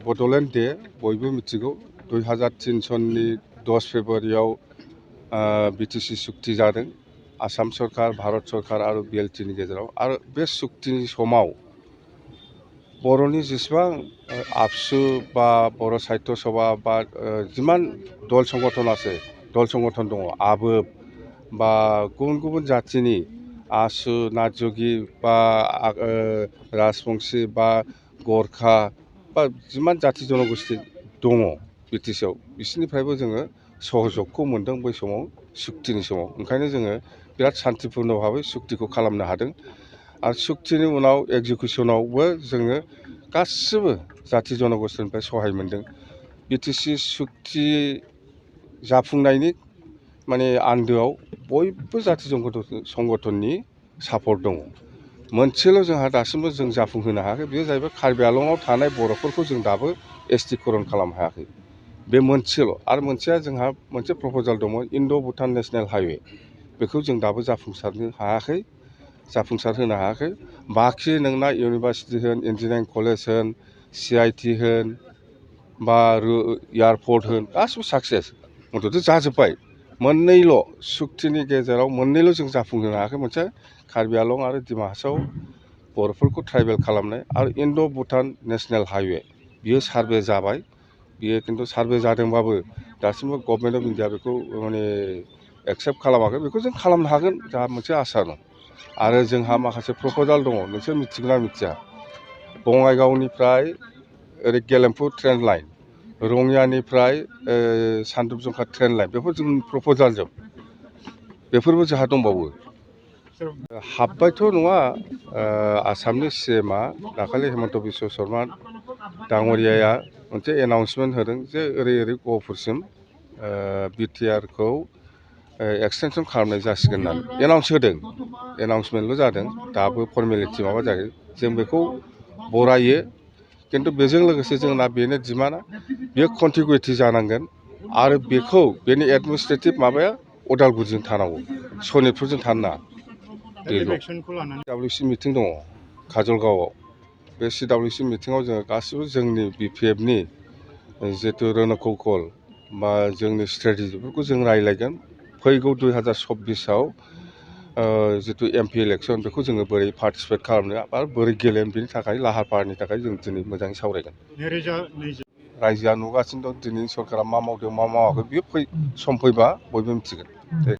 Bodoland day बयबो मिथिगौ 2003 सननि 10 फेब्रुवारियाव BTC सुक्ति जादों आसाम सरकार भारत सरकार आरो बिएलटिनि गेजेराव आरो बे सुक्तिनि समाव बर'नि जेसेबां आबसु बा बर' साहित्य सभा बा जिमान दल संगठन दङ आबोब बा गुबुन गुबुन जाथिनि आसु नाजुगि बा राजबंसि बा गरखा बा जिमान जाथि जनगोष्ठी दङ बिटिसिआव बिसोरनिफ्रायबो जोङो सहजगखौ मोन्दों बै समाव सुक्तिनि समाव ओंखायनो जोङो बिराद शान्तिपुर्ण भाबै सुक्तिखौ खालामनो हादों आरो सुक्तिनि उनाव एग्जिकिउसनावबो जोङो गासिबो जाथि जनगोष्ठीनिफ्राय सहाय मोन्दों बिटिसि सुक्ति जाफुंनायनि माने आन्दोआव बयबो जाथि संगठननि सापर्ट दङ मोनसेल' जोंहा दासिमबो जों जाफुंहोनो हायाखै बेयो जाहैबाय कार्बि आंलंआव थानाय बर'फोरखौ जों दाबो एसटिकरन खालामनो हायाखै बे मोनसेल' आरो मोनसेया जोंहा मोनसे प्रप'जाल दंमोन इन्ड' भुटान नेशनेल हाइवे बेखौ जों दाबो जाफुंसार होनो हायाखै बाखि नोंना इउनिभारसिटि होन इन्जिनियारिं कलेज होन CIT होन बा एयारपर्ट होन गासिबो साक्सेस मथथे जाजोब्बाय मोननैल' सुक्तिनि गेजेराव मोननैल' जों जाफुंहोनो हायाखै मोनसे कार्बि आंलं आरो डिमा हासाव बर'फोरखौ ट्राइबेल खालामनाय आरो इन्ड' भुटान नेशनेल हाइवे बियो सार्भे जाबाय बियो खिन्थु सार्भे जादोंबाबो दासिमबो गभर्नमेन्ट अफ इन्डिया बेखौ माने एक्सेप्ट खालामाखै बेखौ जों खालामनो हागोन जोंहा मोनसे आसा दं आरो जोंहा माखासे प्रप'जाल दङ नोंसोर मिथिगोन ना मिथिया बङाइगावनिफ्राय ओरै Gelephu train line रङियानिफ्राय सानदुब जंखा train line बेफोर जोंनि प्रप'जाल जोब बेफोरबो जोंहा दंबावो हाबबायथ' नङा आसामनि CMआ दाखालि हेमन्त बिश्व शर्मा दाङ'रियाया मोनसे एनाउन्समेन्ट होदों जे ओरै गहपुरसिम BTRखौ एक्सटेनसन खालामनाय जासिगोन होननानै एनाउन्स होदों एनाउन्समेन्टल' जादों दाबो फर्मेलिटि माबा जायाखै जों बेखौ बरायो खिन्थु बेजों लोगोसे जोंना बेनो डिमान्डआ बेयो कन्टिगुइटि जानांगोन आरो बेखौ बेनि एडमिनिस्ट्रेटिभ माबाया अदालगुरिजों थानांगौ सनितपुरजों थानो नाङा CWC मिटिं दङ काजलगावआव बे CWC मिटिङाव जोङो गासिबो जोंनि BPFनि जितु रोनकौकल बा जोंनि स्ट्रेटेजिफोरखौ जों रायज्लायगोन फैगौ 2024आव जितु MP इलेक्सन बेखौ जोङो बोरै पार्टिसिपेट खालामनो आरो बोरै गेलेनो बेनि थाखाय लाहार फाहारनि थाखाय जों दिनै मोजाङै सावरायगोन रायजोआ नुगासिनो दं दिनैनि सरकारा मा मावदों मा मावाखै बेयो सम फैबा बयबो मिथिगोन।